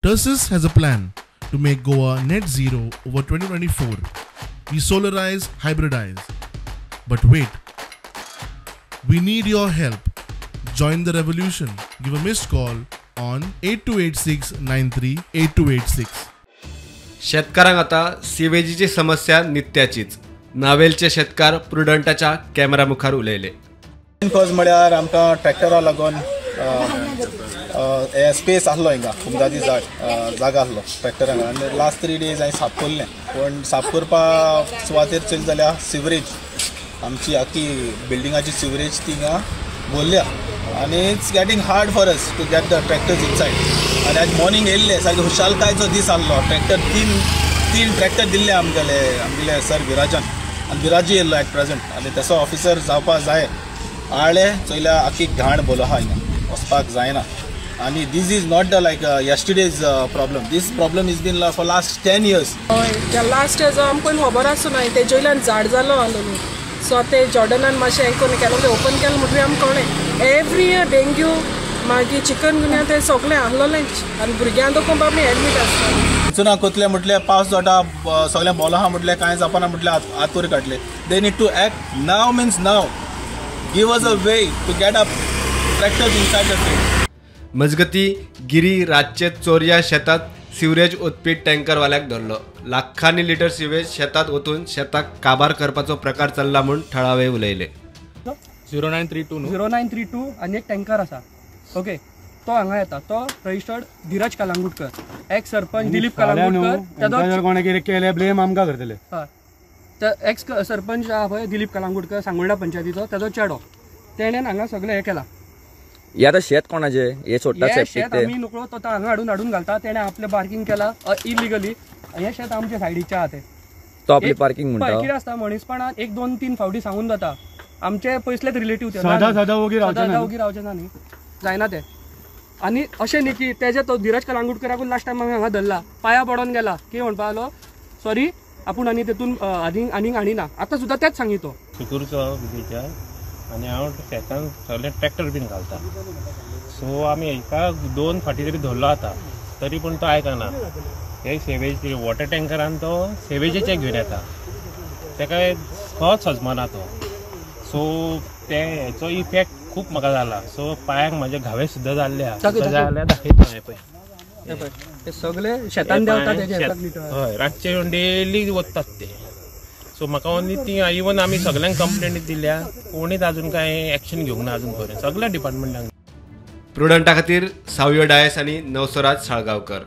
Tersus has a plan to make Goa net zero over 2024. We solarize, hybridize. But wait, we need your help. Join the revolution. Give a missed call on 8286 938286. शेतकारांक आतां सिवेजीची समस्या नित्याचीच. नावेलचे शेतकार प्रुडंटाच्या camera मुखार उलयले. Cause म्हळ्यार आमकां ट्रॅक्टरा लागून space आसलो हिंगा हुमदादी जागा आसलो ट्रॅक्टरांक आनी लास्ट 3 डेज हांवें साफ केल्लें, पूण साफ करपा सुवातेर चल जाल्यार सिवरेज आमची आख्खी बिल्डिंगाची सिवरेज ती हिंगा भरल्या आनी it's getting hard for us to get the tractors inside. आनी आज मॉर्निंग येयल्ले सारके खुशालकायचो दीस आसलो. ट्रॅक्टर तीन ट्रॅक्टर दिल्ले आमगेले आमगेले सर विराजान आनी विराजी येयल्लो एट प्रेझेंट आनी तसो ऑफिसर जावपा जाय आळे चोयल्या आख्खी घाण बोलो आहा हिंगा वचपाक जायना. आनी this is not the like yesterday's problem, this problem is been for last 10 years. हय, लास्ट इयर आमकां खबर आसूं ना तेजे वयल्यान झाड जालो आसलो न्हू, सो ते जॉर्डनान मातशें हें करून केलो तें ओपन केलें म्हणटकीर आमकां कळ्ळें एवरी इयर डेंग्यू मागीर चिकन गुन्या ते सगळें आसलोलेंच आनी भुरग्यां दोन बाबी एडमीट आसता. चुना कोतले म्हटल्यार पावस जाता सगळें बोलो आहा म्हटल्यार कांय जावपाना म्हटल्यार आतूर काडले. They need to act now means now. Give us a way to get up tractors inside the field. मजगती गिरी रातचे चोरया शेतात सिवरेज ओतपी टँकरवाल्याक धरलो. लाखांनी लिटर सिवेज शेतात ओतून शेताक काबार करपाचो प्रकार चल्ला म्हूण थळावे उलयले. 0932 0932 आनी एक टँकर आसा, ओके, तो हांगा येता, तो रजिस्टर्ड धीरज कलांगुटकर, एक्स सरपंच दिलीप कलांगुटकर. कोणें कितें केलें ब्लेम आमकां करतले. हय, एक्स सरपंच आहा पळय दिलीप कलांगुटकर सांगोल्डा पंचायतीचो, तेजो चेडो, तेणेन हांगा सगळें हें केलां. हे आतां शेत कोणाचें हे सोडटा? शेत आमी नकळो, तो हांगा हाडून हाडून घालता. तेणें आपलें पार्किंग केलां इलिगली. हें शेत आमच्या सायडीचें आहा तें, तो आपली पार्किंग म्हणटा. कितें आसता मनीसपणान 1 2 3 फावटी सांगून जाता. आमचे पयसलेच रिलेटीव ते सदां सदां ओगी रावचे ना न्ही, जायना तें. आनी अशें न्ही की तेजे तो धीरज कलांगुटकराकूच लास्ट टायम आमी हांगा धरला, पांया पडोन गेला की म्हणपा लागलो सॉरी आपूण आनी तेतून आनीक आनीक हाडिना. आतां सुद्दां तेंच सांगी तो. सुकूरचो विलेजार आनी हांव शेतान सगळे ट्रॅक्टर बीन घालता. सो आमी एका 2 फाटी तरी धरलो आतां, तरी पूण तो आयकना. हे सेवेज वॉटर टँकरान तो सेवेजेचे घेवन येता, तेका सहज सजमना तो. सो ते हेचो इफेक्ट खूब म्हाका जाला. सो पांयांक म्हाजे घावे सुद्दां जाल्ले आहा, जाल्यार दाखयता हें पळय सगळे शेतान देंवता. हय, रातचे येवन डेली वतात ते. सो म्हाका ओन्ली ती इवन आमी सगळ्यांक कंप्लेंट दिल्या, कोणीच अजून कांय एक्शन घेवंक ना अजून पर्यंत सगळ्या डिपार्टमेंटांक. प्रुडंटा खातीर सावयो डायस आनी नवसराज साळगांवकर.